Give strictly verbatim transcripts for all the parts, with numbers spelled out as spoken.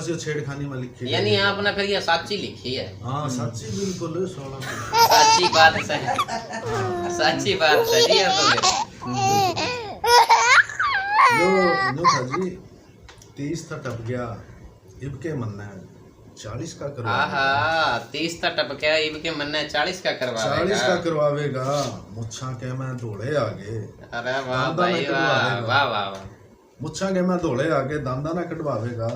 जो छेड़खानी में लिखी गई यानी है। आपने फिर ये साची लिखी है। हाँ, सच्ची बिल्कुल सोना। साची बात है। साची बात है जी। ये तो फिर यो, यो था जी, तीस था टप गया, इबके मन्ने चालीस का करवा आहा, तीस तो टपक्या, इबके मन्ने चालीस का करवा चालीस का करवावेगा। मुच्छा के मैं धोले आगे, अरे वाह दांदा में भाई, वाह कटवावेगा। वाह वाह वाह। मुच्छा के मैं धोले आगे, दांदा ना कटवावेगा।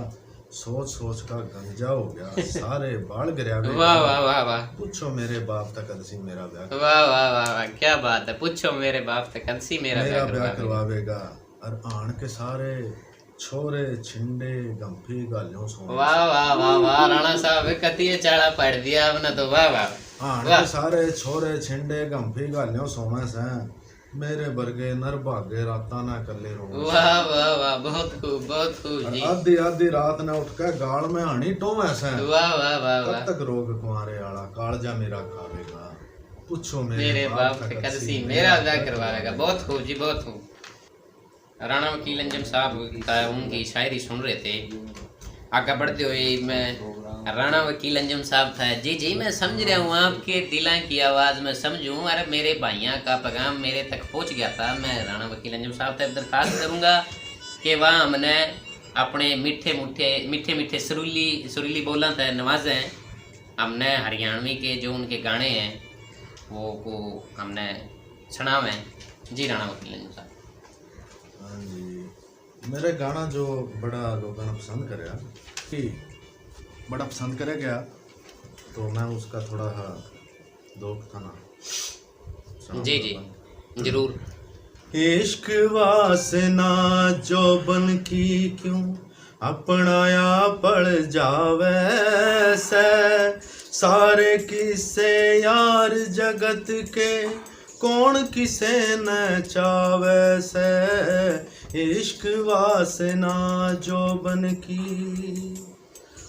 सोच सोच का गंजा हो गया, सारे बाल गिरावेगा। वाह वाह वाह वाह। पूछो मेरे बाप तक कदसी मेरा ब्याह वाह वाह वाह वाह, क्या बात है। पूछो मेरे बाप तक कदसी मेरा मेरा ब्याह ब्याह करवावेगा। करवावेगा। और आन के सारे छोरे छिंडे गंफी गालियों सो वाह वाह वाह वाह, राणा साहब कतिए चाला पाड़ दिया आपने तो, वाह वाह। आन वाह। के सारे छोरे छिंडे गंफी गालियों सोवे से, मेरे बरगे नर भागे रातां ना कल्ले रोवे। वाह वाह वाह, बहुत खूब, बहुत खूब जी। आधी आधी रात ने उठ के गाल में हानी टोवे से, वाह वाह वाह कब वाह। तक रोग कुंवारे आला कालजा मेरा खावेगा। पूछो मेरे बाप से कदसी मेरा ब्याह करवाएगा। बहुत खूब जी, बहुत खूब। राणा वकील अंजम साहब का, उनकी शायरी सुन रहे थे। आगे बढ़ते हुए मैं, राणा वकील अंजम साहब था। जी जी, मैं समझ रहा हूँ आपके दिलों की आवाज़, मैं समझूँ। अरे मेरे भाइयों का पैगाम मेरे तक पहुँच गया था। मैं राणा वकील अंजम साहब तक दरखास्त करूँगा कि वह हमने अपने मीठे मीठे मीठे मीठे सुरीली सुरीली बोलों से नवाजें। हमने हरियाणवी के जो उनके गाने हैं वो को हमने सुनावें। जी राणा वकील अंजम साहब। हाँ जी, मेरा गाना जो बड़ा लोगों ने पसंद करया कि बड़ा पसंद करे गया, तो मैं उसका थोड़ा हा दो थाना सुनाऊंगा। जी जी, जरूर। इश्क वासना जोबन की क्यों अपनाया पड़ जावे से, सारे किस्से यार जगत के कौन किसे न चावे से। इश्क वासना जोबन की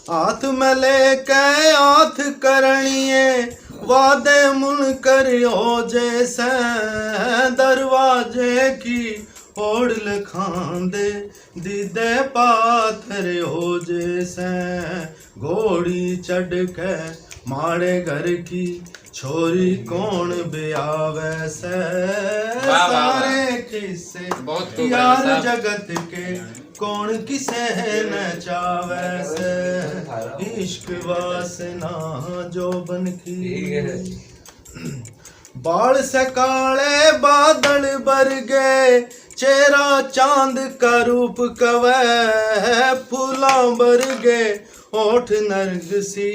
हाथ में लेके हाथ करणिए, वादे मुनकर हो जैसे, दरवाजे की ओड़ लखांदे दीदे पाथर हो जैसे। घोड़ी चढ़ के माड़े घर की छोरी कौन ब्यावे से। वाह, वाह, वाह। सारे किस्से बहुत खूब यार साहब। जगत के कौन किसे न चावे से। इश्क वासना जोबन की। बाल से काले बादल बरगे, चेहरा चांद का रूप कवे, फूलां बरगे होठ नरगसी,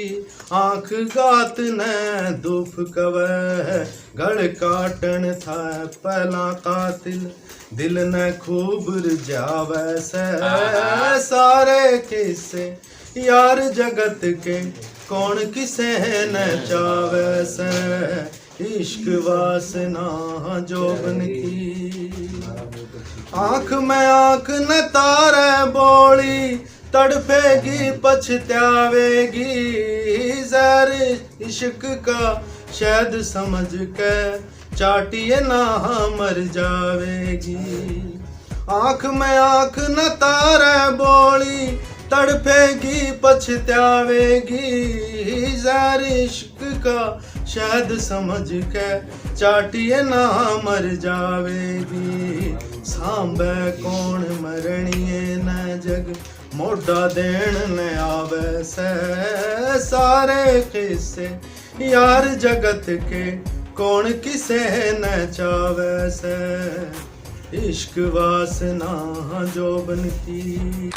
आंख गात ने धूप कवे। गल काटन था पहला कातिल, दिल ने खूब रिझावे से। सारे किस्से यार जगत के कौन किसे न चावे से। इश्क वासना जोबन की। आंख में आंख न तारे बोली, तड़पेगी पछतावेगी। जहर इश्क का शहद समझ के चाटिए ना मर जावेगी। आंख में आंख न तारे बोली, तड़पेगी पछतावेगी। जहर इश्क का शहद समझ के चाटिए ना मर जावेगी। सांबे कौन मरणिए न जग मोटा देण न आवे से। सारे किस्से यार जगत के कौन किसे न चावे से। इश्क वासना जोबन की।